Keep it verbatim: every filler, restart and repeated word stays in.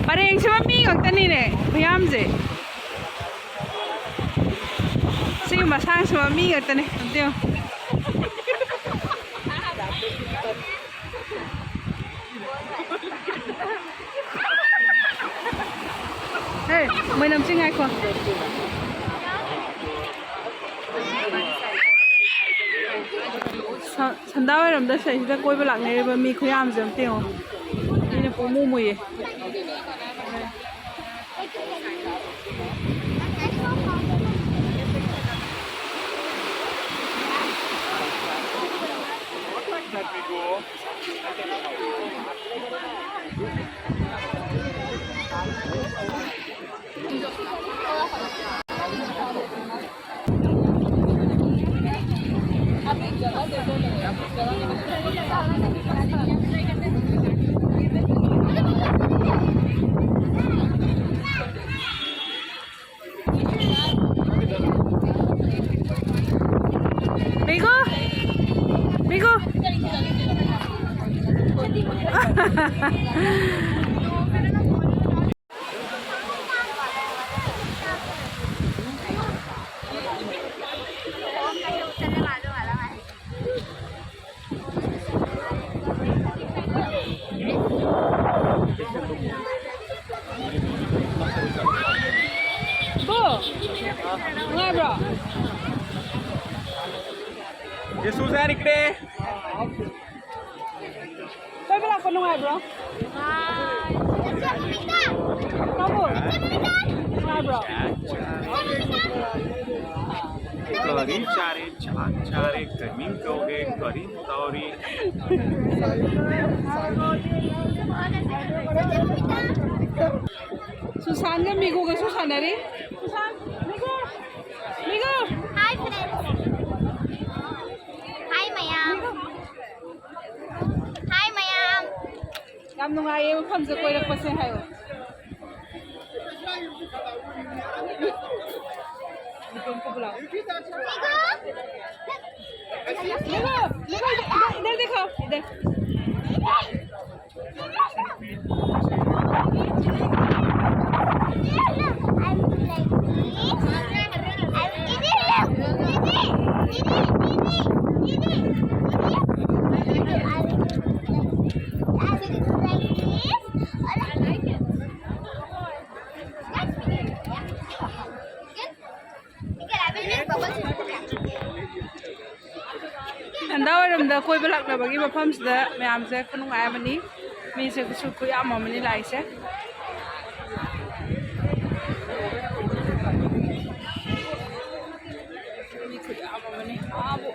ꯄꯔꯦꯡꯁꯤꯃ ꯃꯤ ꯉꯥꯛꯇꯅꯤꯅꯦ ꯃꯌꯥꯝꯁꯦ꯫ ꯁꯤꯒꯤ ꯃꯁꯥꯡꯁꯤꯃ ꯃꯤ ꯉꯥꯛꯇꯅꯦ꯫ ꯑꯝꯇ ꯌꯦꯡꯉꯨ꯫ ꯍꯦ, ꯃꯣꯏꯅꯝꯆꯤ ꯉꯥꯏꯈꯣ꯫ ꯁ-, ꯁꯟꯗꯥ ꯑꯣꯏꯔꯝꯗ ꯁꯤꯗꯩꯁꯤꯗ ꯀꯣꯏꯕ ꯂꯥꯛꯅꯔꯤꯕ ꯃꯤ ꯈꯨꯌꯥꯝꯁꯦ ꯑꯝꯇ ꯌꯦꯡꯉꯣ꯫ ꯃꯤꯅ ꯄꯨꯡꯃꯨ ꯃꯨꯏꯌꯦ꯫ ꯃꯤꯒꯨ! ꯃꯤꯒꯨ! ꯕꯣ, ꯅꯨꯡꯉꯥꯏꯕ꯭ꯔꯣ? ꯁꯨꯖꯥ ꯔꯤꯛꯔꯦ꯫ ꯀꯣꯏꯕ ꯂꯥꯛꯄ ꯅꯨꯡꯉꯥꯏꯕ꯭ꯔꯣ? ꯇꯥꯃꯣ, ꯅꯨꯡꯉꯥꯏꯕ꯭ꯔꯣ? ꯀꯔꯤ ꯆꯥꯔꯦ, ꯆꯥꯛ ꯆꯥꯔꯦ, ꯀꯔꯤ ꯇꯧꯔꯤ? ꯁꯨꯁꯥꯟꯒ ꯃꯤꯒꯨꯒꯁꯨ ꯁꯥꯟꯅꯔꯤ꯫ ꯁꯨꯁꯥꯟ, ꯃꯤꯒꯨ, ꯃꯤꯒꯨ꯫ Hi friends. Hi ꯃꯌꯥꯝ꯫ Hi ꯃꯌꯥꯝ꯫ ꯌꯥꯝ ꯅꯨꯡꯉꯥꯏꯌꯦ ꯃꯐꯝꯁꯦ ꯀꯣꯏꯔꯛꯄꯁꯦ ꯍꯥꯏꯌꯣ꯫ ꯍꯟꯗꯛ ꯋꯥꯏꯔꯝꯗ ꯀꯣꯏꯕ ꯂꯥꯛꯅꯕꯒꯤ ꯃꯐꯝꯁꯤꯗ ꯃꯌꯥꯝꯁꯦ ꯈꯨꯅꯨꯡꯉꯥꯏ ꯑꯃꯅꯤ꯫ ꯃꯤꯁꯦ ꯈꯨꯁꯨ ꯈꯨꯌꯥꯝ ꯑꯃꯅꯤ ꯂꯥꯛꯏꯁꯦ꯫ ꯃꯤ ꯈꯨꯌꯥꯝ ꯑꯃꯅꯤ꯫ ꯑꯥꯕꯨ